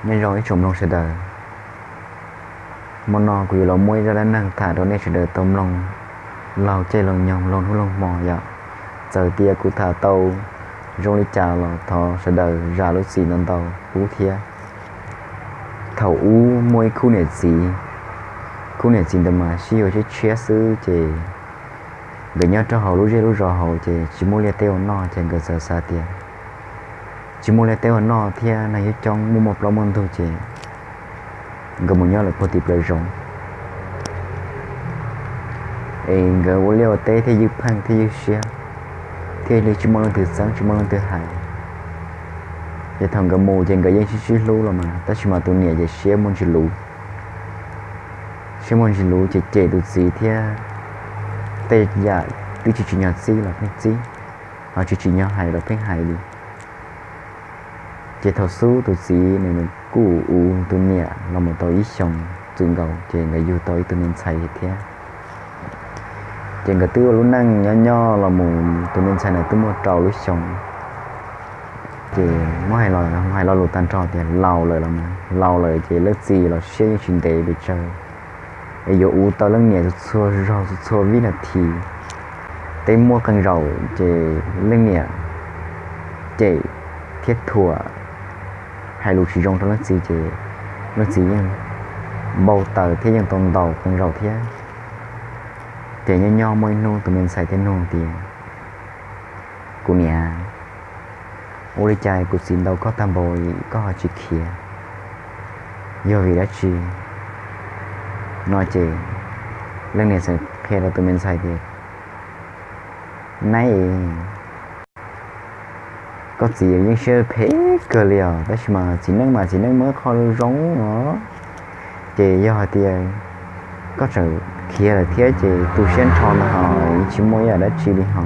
Nyob zoo ib tsoom mloog sawv daws, hmo no kuv yuav los muaj ib zaj dab neeg tham rau nej sawv daws tau mloog laug caij laug nyoog, laug hnub laug hmo yom. Txawm tias kuv tham tau zoo li cas los thov sawv daws zam lub txim ntau ntau pub thiab. Thaum ub muaj ib khub niam txiv, khub niam txiv ntawd mas sib yuav tshiab tshiab xwb ces nkawd nyob rau hauv lub zej lub zos hauv ces tsis muaj liaj teb ua noj ces nkawd txawm xav tias tsis muaj liaj teb ua noj thiab neeg coob coob, muaj muaj plaub muaj ntug ces nkawd mus nyob lawm puag tim plaws zoov es nkawd ua liaj ua teb thiaj ywj pheej thiaj ywj siab, thiaj li tsis muaj leej twg txeeb tsis muaj leej twg hais. Ces thaum nkawd mus ces nkawd yeej sib sib hlub los mas tab sis mas tus niam ces siab muaj ntsis luv, siab muaj ntsis luv ces cem tus txiv thiab tej yam twb tsis tsim nyog txib los pheej txib, ho tsis tsim nyog hais los pheej hais li. Ces thaum xub tus txiv nws kuj ua tus niam los mus tau ib xyoos txwm nkaus ces nkawd yug tau ib tug me ntxhais thiab. Ces nkawd twb ua lub neej nyob nyob los mus tus me ntxhais ntawd twb muaj rau lub xyoo. Ces muab hais los hais lo lus tag nrho tias laus lawm los mas laus lawm ces leej txiv los siab yeej tsis ntev pes tsawg es yuav ua tau leej niam txhua zaug txhua vib nas this. Teb muaj qee zaum ces leej niam cem thiab thuam, hais lus tsis zoo rau leej txiv ces leej txiv yeej npau taws thiab yeej tau ntaus qee zaum thiab. Ces nyob nyob muaj ib hnub tus me ntxhais thiaj nug tias, kuv niam, ua li cas kuv txiv ntaus koj tag npaum koj ho tsis khiav, yog vim dab tsi? No ces leej niam txawm qhia rau tus me ntxhais tias, nab, koj txiv yeej siab phem kawg li os, tab sis mas txiv neej mas txiv neej muaj ib qho zoo os. Ces yog hais tias koj tseem khiav lawm thiab ces tu siab nrho ntag hos, tsis muaj ib yam dab tsi li hos.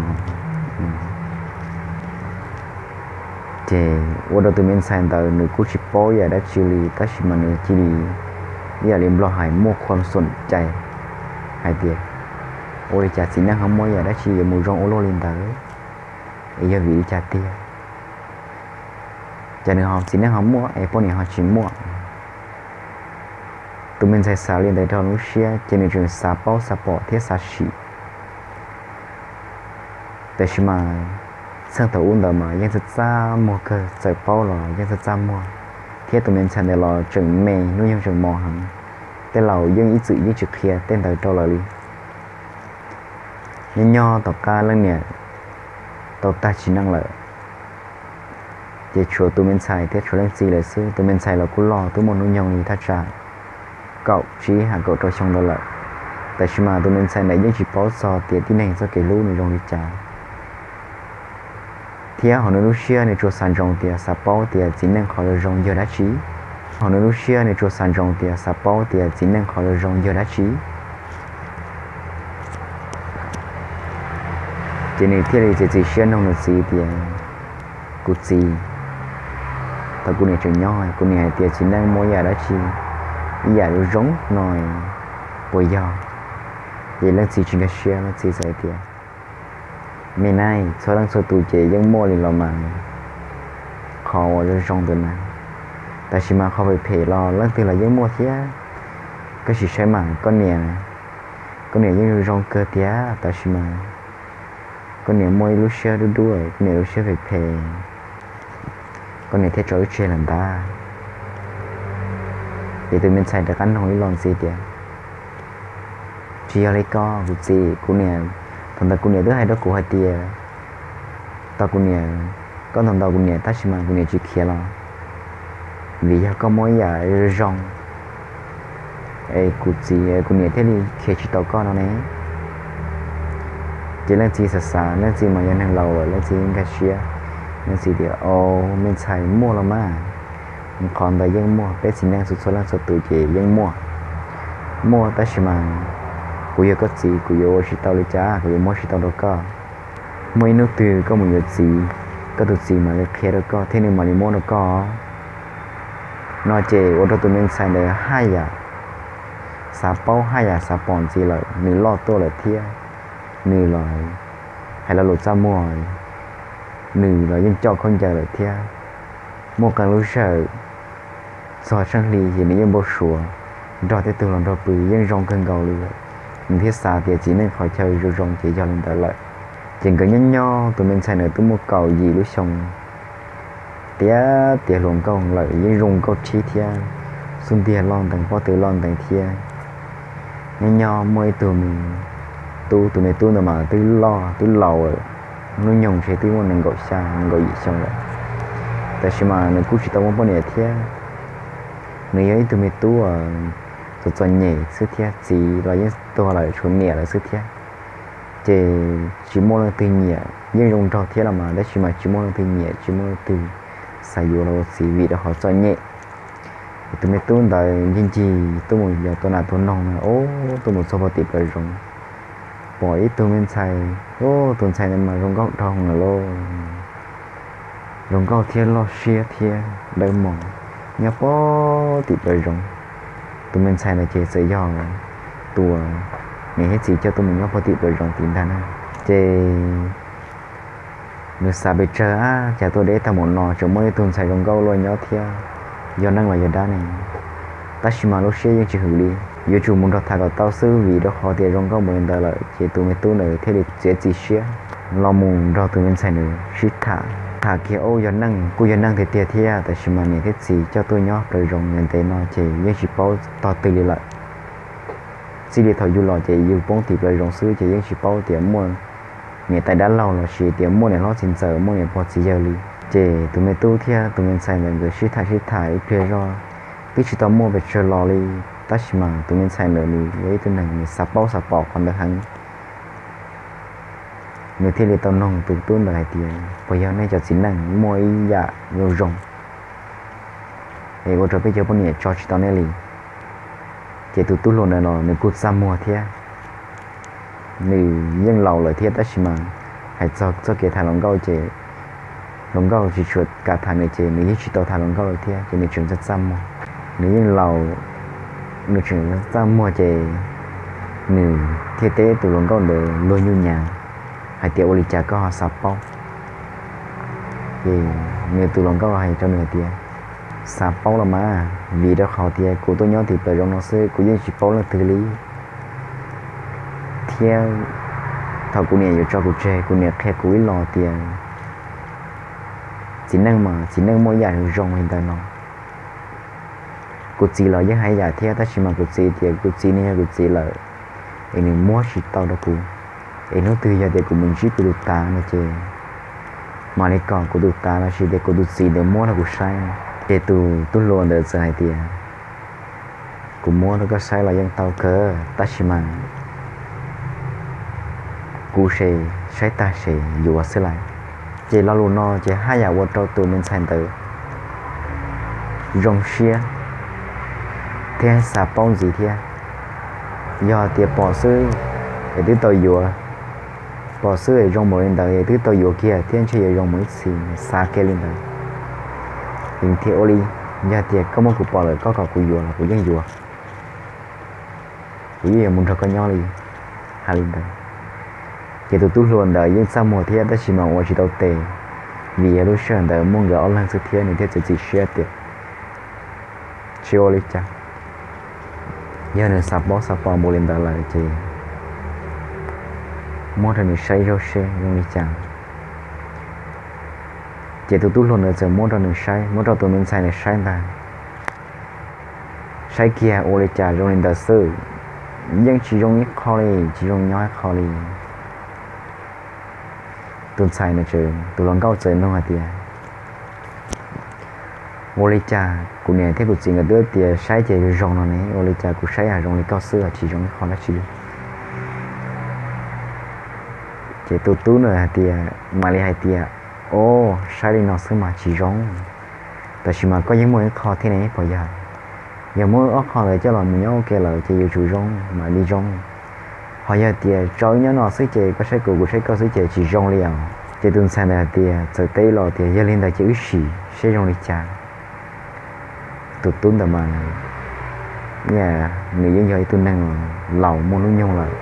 Ces ua rau tus me ntxhais ntawd nws kuj tsis paub ib yam dab tsi li tab sis mas nws cia li ib yam li nplog hais muaj khuam xum cai hais tias, ua li cas txiv neej ho muaj ib yam dab tsi yuav mus zoo ua luaj li ntawd, es yog vim li cas tiag? Ces nws ho txiv neej ho muaj es poj niam ho tsis muaj. Tus me ntxhais xav li ntawd rau lub siab ces nws tseem xav paub xav pom thiab xav sim. Tab sis mas txheej thaum ub ntawd mas yeej txaj txaj muag kawg, txawm paub los yeej txaj txaj muag, thiab tus me ntxhais ntawd los tseem me, hnub nyoog tseem mos heev. Tej laus yeej ib txwm yeej tsis qhia tej ntawd rau lawv li. Nyob nyob tom qab leej niam tau tag sim neej lawm, ces tshuav tus me ntxhais thiab tshuav leej txiv lawm xwb. Tus me ntxhais los kuj loj, twb muaj hnub nyoog li thaj tsam kaum tsib ha kaum rau xyoo ntawd lawm, tab sis mas tus me ntxhais ntawd yeej tsis paub txog tias tib neeg txoj kev hlub nws zoo li cas. Thiab hauv nws lub siab nws tsuas xav ntsoov tias xav paub tias txiv neej qhov zoo zoo yog dab tsi. Hauv nws lub siab nws tsuas xav ntsoov tias xav paub tias txiv neej qhov zoo zoo yog dab tsi. Ces nws thiaj li txiav txim siab nug nws txiv tias, kuv txiv, thaum kuv niam tseem nyob kuv niam hais tias txiv neej muaj ib yam dab tsi, ib yam zoo zoo no puas yog? Ces leej txiv tsis nkag siab, leej txiv txawm hais tias, me nab, txhua leej txhua tus ces yeej muaj li los mas, qhov uas zoo zoo ntawd na, tab sis mas qhov phem phem los leej twg los yeej muaj thiab. Koj sim saib mas koj niam, koj niam yeej zoo zoo kawg tiag tab sis mas koj niam muaj ib lub siab dub dub, koj niam lub siab phem phem, koj niam thiaj tso wb tseg lawm ntag. Ces tus me ntxhais rov qab nug ib los ntxiv tias, tsis yog li ko kuv txiv, kuv niam, thaum ntawd kuv niam twb hais rau kuv hais tias, tau kuv niam, koj ntaus ntaus kuv niam tab sis mas kuv niam tsis khiav los vim yog koj muaj ib yam zoo zoo, es kuv txiv kuv niam thiaj li khiav tsis tau koj no ne. Ces leej txiv xav xav, leej txiv mas yog neeg laus lawm, leej txiv nkag siab, leej txiv tias, o, me ntxhais, muaj los mas, qhov ntawd yeej muaj, peb txiv neej txhua txhua leej txhua tus ces yeej muaj. Muaj tab sis mas kuv yog koj txiv, kuv yuav ua tsis tau li cas, kuv yuav muab tsis tau rau koj. Muaj ib hnub twg koj mus yuav txiv, koj tus txiv mam li qhia rau koj thiab nws mam li muab rau koj. No ces ua rau tus me ntxhais ntawd haj yam xav paub haj yam xav pom ntxiv lawm, nws loj tuaj lawm thiab, nws los hais lo lus txaj muag, nws los yeej coj khaub ncaws lawm thiab. Muaj qee lub sij hawm Txog tshav hli ces nws yeej npau suav nrog tej tug hluas nraug pw yeej zoo kawg nkaus li lawm. Nws thiaj xav tias txiv neej qhov chaw zoo zoo ces yog li ntawd lawm. Ces nkawd nyob nyob tus me ntxhais ntawd twb muaj kaum yim lub xyoo tiav tiav hluas nkauj lawm, yeej zoo nkauj thib thiab, xub ntiag loj ntees pob tw loj ntees thiab. Nyob nyob muaj ib tug me tub, tus me tub ntawd mas twb loj twb laus lawm, hnub nyoog ntshe twb muaj nees nkaum xya nees nkaum yim xyoo lawm, tab sis mas nws kuj tsis tau muaj poj niam thiab. Nws yog ib tug me tub txom txom nyem xwb thiab, txiv los yeej tuag lawm tshuav niam lawm xwb thiab. Ces tsis muaj leej twg nyiam, yeej zoo nraug thiab los mas tab sis mas tsis muaj leej twg nyiam, tsis muaj leej twg xav yuav los ua txiv vim rau qhov txom nyem. Tus me tub ntawd ncig ncig tuaj mus yos tua nas tua noog na, tuaj mus txog pog tim plaws zoov, pom ib tug me ntxhais, tus ntxhais ntawd mas zoo nkauj dhau lawm lauj, zoo nkauj thiab loj siab thiab dawb mos, nyob pog tim plaws zoov. Tus me ntxhais ntawd ces txawm yog tus niam thiab txiv coj tuaj mus nyob pog tim plaws zoov tim ntag na. Ces nws xav pes tsawg, ab, cas tuaj deb tag mus no tseem muaj ib tug ntxhais zoo nkauj luaj nyob thiab, yog neeg los yog dab ne? Tab sis mas lub siab yeej tsis hwm li, yuav tsum mus nrog tham kom tau xwb vim rau qhov tias zoo nkauj mus li ntawd lawm. Ces tus me tub ntawd thiaj li txiav txim siab los mus nrog tus me ntxhais ntawd sib tham. Tham kiag ua yog neeg, kuj yog neeg tiag tiag thiab, tab sis mas niam thiab txiv coj tuaj nyob plaws zoov ntev no ces yeej tsis paub tog twg li lawm. Txij li thaum yug los ces yug poob tim plaws zoov xwb ces yeej tsis paub tias muaj niam tais dab laug los sis tias muaj niam hlob txiv ntxawm, muaj niam pog txiv yawg li. Ces tus me tub thiab tus me ntxhais ntawd nkawd sib tham sib tham ib pliag zog, twb tsis tau muaj pes tsawg los li, tab sis mas tus me ntxhais ntawd nws yog ib tug neeg nws xav paub xav pom qhov ntawd heev. Nws thiaj li tau noog tus tub ntawd hais tias, puas yog nej cov txiv neej muaj ib yam zoo zoo es ua rau peb cov poj niam tso tsis tau nej li? Ces tus tub hluas ntawd los nws kuj txaj muag thiab, nws yeej laus lawm thiab tab sis mas hais txog txoj kev tham hluas nkauj ces hluas nkauj tsis tshua kam tham nws ces nws yeej tsis tau tham hluas nkauj li thiab ces nws tseem txaj txaj muag. Nws yeej laus, nws tseem txaj muag ces nws thiaj teb tus hluas nkauj ntawd luag nyuj nyav hais tias, ua li cas koj ho xav paub? Ces nws tus hluas nkauj hais rau nws hais tias, xav paub los mas, vim rau qhov tias kuv tuaj nyob tim plaws zoov no xwb kuv yeej tsis paub leej twg li, thiab thaum kuv niam yuav tso kuv tseg kuv niam qhia kuv ib los tias txiv neej mas txiv neej muaj ib yam zoo zoo li ntawd no. Kuv txiv los yeej hais ib yam thiab tab sis mas kuv txiv tias kuv txiv nws yog kuv txiv lawm es nws muab tsis tau rau kuv, es hnub twg yog tias kuv mus ntsib kuv tus tav no ces mam li kom kuv tus tav los sis tias kuv tus txiv ntawd muab rau kuv saib no. Ces tus tub hluas ntawd txawm hais tias, kuv muab rau koj saib los yeej tau kawg tab sis mas kuv ces saib tag ces yuav xwb lawm. Ces lo lus no ces haj yam ua rau tus me ntxhais ntawd zoo siab thiab xav paub ntxiv thiab. Yog tias pom xwb es twb tau yuav, pom xwb es zoo mus li ntawd es twb tau yuav kiag thiab ntshe yuav zoo mus ib txhis, xav kiag li ntawd. Ces thiaj ua li, yog tias koj muab kuv pom lawm koj kom kuv yuav los kuv yeej yuav, kuv yeej yuav mus nrog koj nyob li. Hais li ntawd ces tus tub hluas ntawd yeej txaj muag thiab tab sis mas ua tsis tau tes, vim yog lub sij hawm ntawd muaj nkawd ob leeg xwb thiab nws thiaj txiav txim siab tias tsis ua li cas, yog nws xav paub xav pom npaum li ntawd lawm ces muab rau nws saib zaub seb zoo li cas. Ces tus tub hluas ntawd txawm muab rau nws saib, muab rau tus me ntxhais ntawd saib ntag. Saib kiag ua li cas zoo li ntawd xwb, yeej tsis zoo ib qho li, tsis zoo nyob ib qho li. Tus ntxhais, tus hluas nkauj txawm nug hais tias, ua li cas kuv niam thiab kuv txiv nkawd twb tias saib ces zoo zoo no ne, ua li cas kuv saib ho zoo li koj xwb tsis zoo ib qho dab tsi li? Ces tus tub ntawd hais tias, mam li hais tias, o, saib li no xwb mas tsis zoo, tab sis mas koj yeej muaj ib qho thiab ne, puas yog? Yog muab ob qho ntawd coj los mus nyob ua ke lawm ces yuav tsum zoo, mam li zoo. Ho yog tias tso wb nyob no xwb ces koj saib kuv, kuv saib koj xwb ces tsis zoo li os. Ces tus ntxhais ntawd hais tias, txawm teb los tias yog li ntawd ces wb sim seb zoo li cas. Tus tub ntawd mas nws yeej yog ib tug neeg laus muaj hnub nyoog lawm,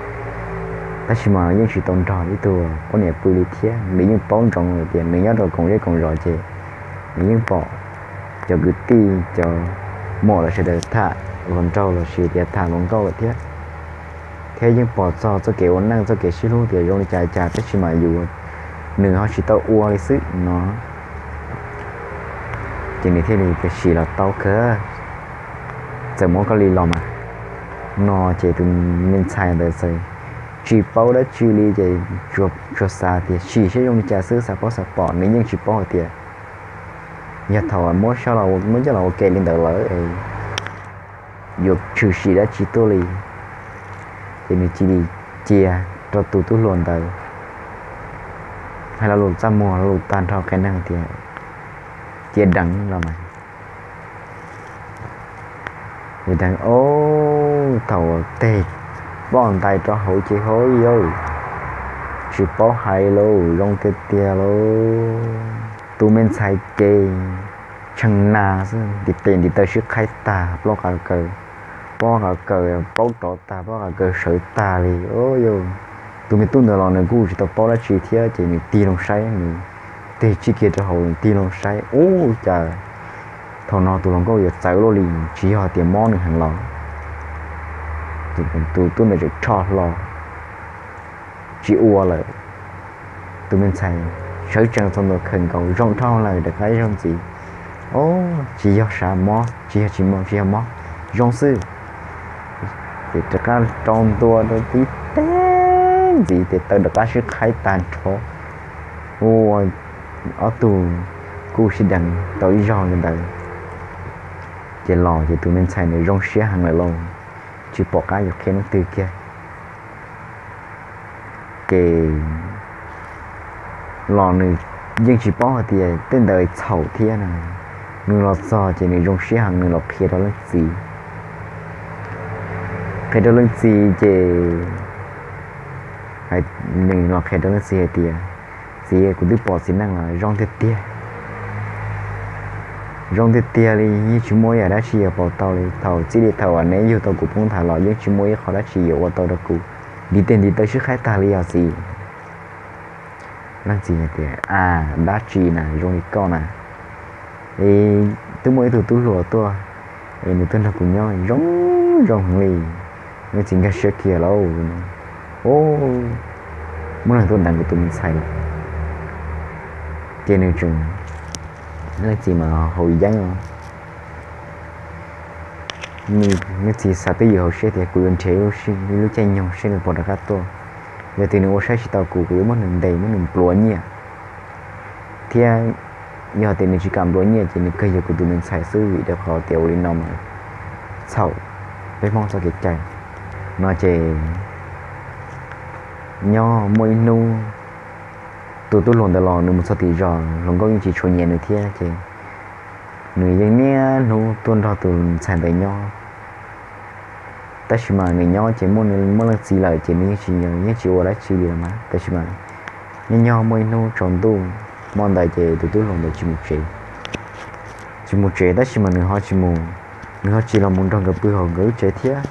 tab sis mas yeej tsis tau nrog ib tug poj niam pw li thiab. Nws yeej paub ntsoov tias nws nyob rau koom zej koom zos ces nws yeej pom cov kwv tij, cov muam los sawv daws tham hluas nraug los sis tias tham hluas nkauj lawm thiab, thiab yeej pom txog txoj kev ua neej txoj kev sib hlub tias zoo li cas cas tab sis mas yus, nws ho tsis tau ua li xwb no. Ces nws thiaj li tias sim los tau kawg, txawm muab koj li los mas no. Ces tus me ntxhais ntawd txawm tsis paub dab tsi li ces tsuas xav tias sim saib zoo li cas xwb, xav paub xav pom, nws yeej tsis paub hais tias yog thaum muab coj los ua ke li ntawd lawm yuav tshwm sim dab tsi tuaj li. Ces nws cia li cia rau tus tub hluas ntawd hais lo lus txaj muag lo lus tag nrho qhia neeg tias cia deev los mas. Ces deev, o, thaum teg poj ntais rau hauv ces hov yauj, tsis paub hais lauj, zoo tiag tiag lauj. Tus me ntxhais ces tshee na xwb, ntiv tes ntiv taw sib qhaib tag, plaub qav kaws, plaub qav kaws plaub rov tag, plaub qav kaws sawv tag li. Tus me tub ntawd los nws kuj tsis tau paub dab tsi thiab ces nws tig loo saib, nws tig txij kiag rau hauv, nws tig loo saib ub cas thaum no tus hluas nkauj yuav txawv luaj li, tsis yog tias mob nws heev los. Tus tub ntawd tseem rho hlo tsis ua lawm. Tus me ntxhais sawv tsees txog ntua khaws nkaus zoo dhau lawm rov qab zaug ntxiv. O, tsis yog sav mob, tsis yog tsis mob, tsis yog mob, zoo xwb. Ces rov qab rau ntua rau tib teg ntxiv ces taw rov qab sib qhaib tag nrho. Ua ob tug kuj sib deev tau ib zaug li ntawd. Ces los ces tus me ntxhais ntawd zoo siab heev lawm lauj, tsis pom qab yuav qhia leej twg kiag. Ces los nws yeej tsis paub hais tias tej ntawd txhaum thiab na. Nws los txog ces nws zoo siab heev, nws los qhia rau leej txiv. Qhia rau leej txiv ces nws los qhia rau leej txiv hais tias, txiv, kuv twb pom txiv neej los zoo tiag tiag, zoo tiag tiag li, yeej tsis muaj ib yam dab tsi yuav pom tau li. Thaum txij li thaum uas neb yug tau kuv poob nthav los yeej tsis muaj ib qho dab tsi yuav ua tau rau kuv, ntiv tes ntiv taw sib qhaib tag li os txiv. Leej txiv hais tias, a, dab tsi na, zoo li koj na, es twb muaj ib tug tub hluas tuaj es nws tuaj nrog kuv nyob zoo zoo heev li. Leej txiv nkag siab kiag lauj, o, muaj neeg tuaj deev kuv tus me ntxhais lawm. Ces nws tseem, leej txiv mas haus yeeb os. Leej txiv xav twj ywm hauv siab tias kuv yuav nrhiav ib lub caij nyoog seb nws puas rov qab tuaj. Yog tias nws ua saib tsis tau kuv, kuv yuav muab nws ntes, muab nws nplua nyiaj, thiab yog tias nws tsis kam nplua nyiaj ces nws kawg yuav kuv tus me ntxhais xwb, vim rau qhov tias ua li no mas txhaum peb Hmoob txoj kev cai no. Ces nyob muaj ib hnub tus tub hluas ntawd los nws mus txog tim zos, hluas nkauj yeej tsis tshua nyiam nws thiab ces nws yeej niaj hnub tuaj nrog tus ntxhais ntawd nyob. Tab sis mas nws nyob ces muaj, muaj leej txiv lawm ces nws yeej tsis, yeej tsis ua dab tsi li los mas. Tab sis mas nyob nyob muaj ib hnub tsaus ntuj hmo ntawd ces tus tub hluas ntawd tsis mus tsev. Tsis mus tsev tab sis mas nws ho tsis mus, nws ho tsis los mus nrog nkawd pw hauv nkawd lub tsev thiab.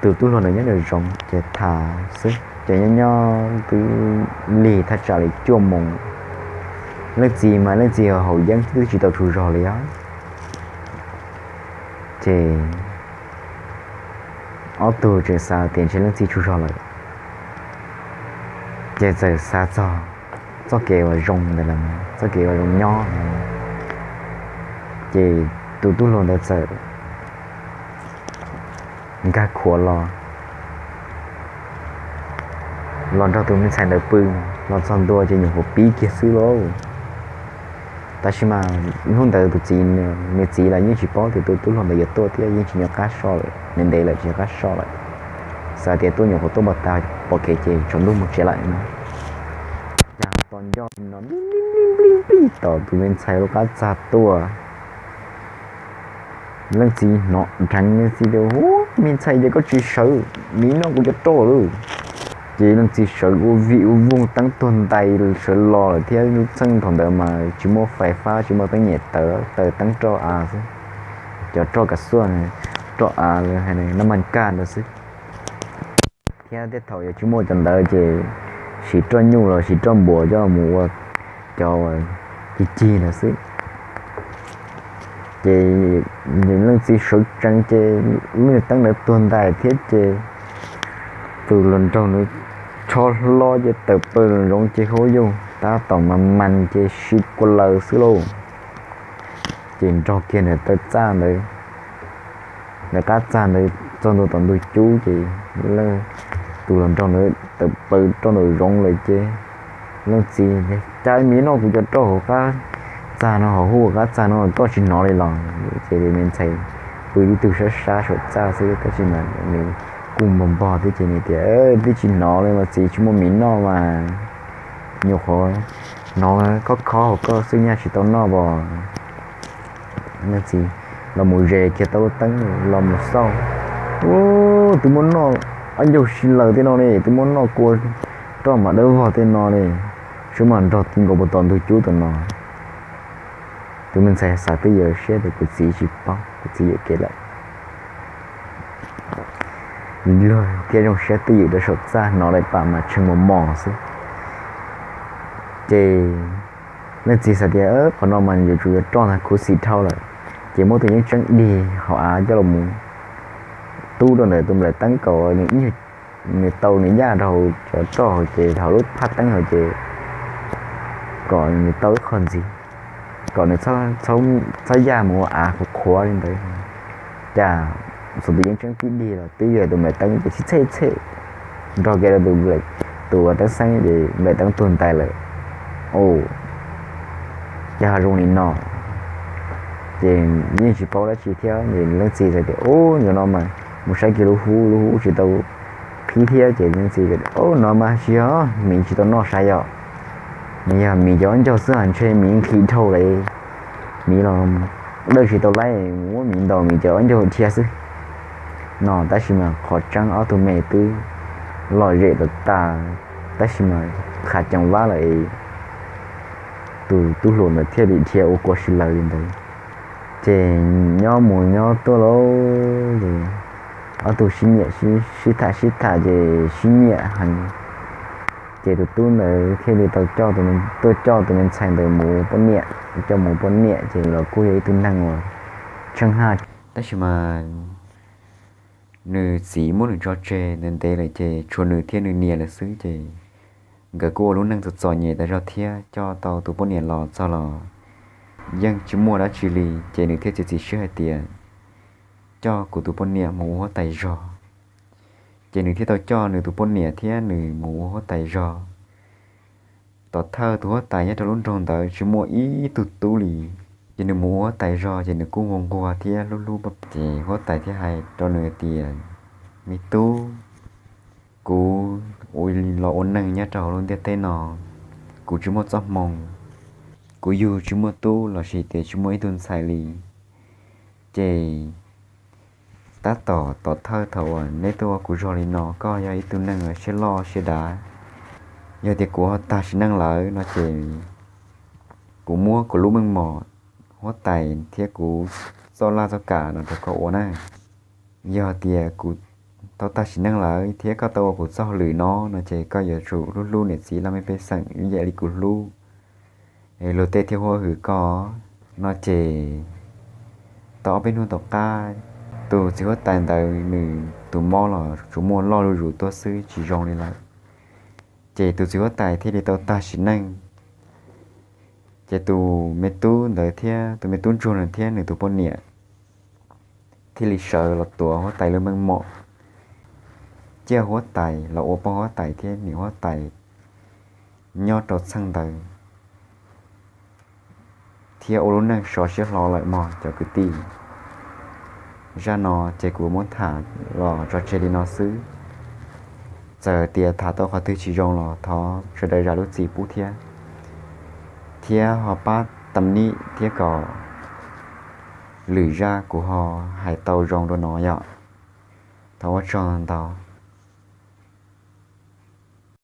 Tus tub hluas ntawd nyob nraum zoov ces tham xwb ces nyob nyob twb lig thaj tsam li cuaj moos. Leej txiv mas leej txiv haus yeeb twb tsis tau tsaug zog li os. Ces ob tug tseem xav tias ntshe leej txiv tsaug zog lawm, ces txawm xav txog txoj kev uas zoo ntawd, txoj kev uas zoo nyob. Ces tus tub hluas ntawd txawm nkag khuav los, los nrog tus me ntxhais ntawd pw. Los txog ntua ces nyuam qhuav pib kiag xwb lauj. Tab sis mas hnub ntawd tus txiv, nws txiv los yeej tsis paub tias tus tub hluas ntawd yuav tuaj thiab, yeej tsis nco qab so lawm, ntev ntev lawm tsis nco qab so lawm. Xav tias tuaj nyuam qhuav tuaj npau taws pom kev ces tsaus ntuj mus tsev lawm no. Cas tos nco no nplij nplij nplij nplij tom tus me ntxhais lub qab txag tuaj. Leej txiv hnov dheev, leej txiv tias, Ub, me ntxhais, ces koj tsis sawv, nim no kuv cov roj lawm. Ces leej txiv sawv ua vij ua voog teeb tuag ntais sawv los lawm thiab. Lub txheej thaum ntawd mas tsis muaj fais fab, tsis muaj teeb nyem tawv, taws teeb roj av xwb, cov roj kav xuaj, roj av, nab mas kaj ntawd xwb. Thiab tej thaum yog tsis muaj cov ntawd ces siv roj nyuj los siv roj npuas coj los mus ua cov cig cig ntawd xwb. Ces leej txiv sawv tsees ces lub niag teeb ntawd tuag ntais thiab ces tus hluas nraug ntawd rho hlo ces tawm plaws los zoov ces hauv yog tab tom mas mas ces sib kua laws xwb lauj. Ces nrog kiag nws taw txaj ntawd, nws qab txaj ntawd txog ntua tom ntug cub ces tus hluas nraug ntawd tawm plaws rau nraum zoov lawm ces leej txiv, Cas me noj kuv cov roj hauv qab txaj no, hauv hub qab txaj no koj tsis hnov li los? Ces me ntxhais pw tib tug sab sab saum txaj xwb tab sis mas nws kuj npog npog thiab ces nws tias, Twb tsis hnov li mas txiv, tsis muaj miv noj mas. Nyuam qhuav hnov khob khob hauv koj xwb, nyaj tsis tau noj os. Leej txiv los mus ze kiag tau lub teeb los mus xauj, Ub, twb muab noj ob ncaug si laws tej no li, twb muab noj kua roj mas dawb vog tej no li, sub mas nrog ti nkaus puag tom ntug cub tom no. Tus me ntxhais xav twj ywm siab tias kuv txiv tsis paub, kuv txiv yuam kev lawm. Luag thiab zoo siab twj ywm rau saum txaj, hnov lawv pam mas tshee mos mos xwb. Ces leej txiv xav tias qhov no mas yuav tsum yuav roj ntag, khuv xim dhau lawm. Ces muab tus yeeb tseeb dig hauv av coj los mus tub rau ntawm tus nplaim teeb kom nws tau nws yaj rau hauv cov roj hauv ces hauv lub phaj teeb hauv ces kom nws tau ib qho ntxiv, kom nws txhob yaj mus ua av qhuav qhuav li ntawd. Cas xav tus yeeb tseeb tib dig los twb yog tus nplaim teeb ces txhij txhej txhej nrog kiag rau tus, tus teeb xeeb ces nplaim teeb tuag ntais lawm. Ua cas ho zoo li no? Ces yeej tsis paub dab tsi thiab, leej txiv txawm tias, Ub, zaum no mas mus saib kiag lub hub, lub hub tsis tau qhib thiab. Ces leej txiv, Ub, no mas tsis yog miv tsis tau noj sav yom, nws yog miv cov ob ncaug xwb, ntshe miv nqhis dhau lawm, miv los dawj tsis tau laib, muab miv ntaus miv cov ob ncaug dhia xwb no. Tab sis mas qhov tseeb ob tug me twb lom zem tas tas, tab sis mas qhav ceev vab lawm es tus tub hluas ntawd thiaj li dhia ua kua si laws li ntawd. Ces nyob mus nyob tuaj lauj, ces ob tug sib nyiam, sib tham sib tham ces sib nyiam heev. Ces tus tub ntawd thiaj li tau coj, tuaj coj tus me ntxhais ntawd mus ua poj niam, coj mus ua poj niam ces los kuj yog ib tug neeg uas tsheej haj. Tab sis mas nws txiv muab nws tso tseg ntev ntev lawm ces tshuav nws thiab nws niam lawm xwb ces nkawd kuj ua lub neej txom txom nyem tas zog thiab, coj tau tus poj niam los txog los yeej tsis muaj dab tsi li. Ces nws thiaj txiav txim siab hais tias, Coj kuv tus poj niam mus ua huab tais zog. Ces nws thiaj tau coj nws tus poj niam thiab nws mus ua huab tais zog. Tom thawj tus huab tais nyob rau lub nroog ntawd tsis muaj ib tug tub li, ces nws mus ua huab tais zog ces nws kuj nquag nquag thiab hlub hlub. Ces huab tais thiaj hais rau nws tias, Me tub, kuv los ua neeg nyob rau hauv lub ntiaj teb no, kuv tsis muaj txoj hmoo, kuv yug tsis muaj tub los sis tias tsis muaj ib tug ntxhais li. Ces tab tom tom thawj thaum uas neb tuaj ua kuv zog li no, koj yog ib tug neeg siab loj siab dav. Yog tias kuv ho tag sim neej lawm no ces kuv muab kuv lub meej mom huab tais thiab kuv txoj laj txoj kam no rau koj ua na. Yog tias kuv tau tag sim neej lawm thiab koj tau ua kuv txoj hauj lwm no no ces koj yuav tsum hlub hlub niam txiv laj mej pej xeem ib yam li kuv hlub, luag tej thiaj huab hwm koj no ces tau ob peb hnub tom qab, tus txiv huab tais ntawd nws tus mob los tsuas muaj loj zuj zus tuaj xwb tsis zoo li lawm. Ces tus txiv huab tais thiaj li tau tag sim neej. Ces tus me tub ntawd thiab tus me tub ntsuag ntawd thiab nws tus poj niam thiaj li sawv los tuav huab tais lub meej mom, ciaj huab tais los ua poj huab tais thiab niam huab tais nyob rau txheej ntawd thiab ua lub neej sov siab hlo lawm mog cov kwv tij. Zaj no ces kuv muab tham los tso tseg li no xwb. Txawm tias tham tau qhov twg tsis zoo los thov sawv daws zam lub txim pub thiab, thiab ho pab tam nim thiab kom lwm zaj kuv ho hais tau zoo dua no yom. Thov ua tsaug ntau.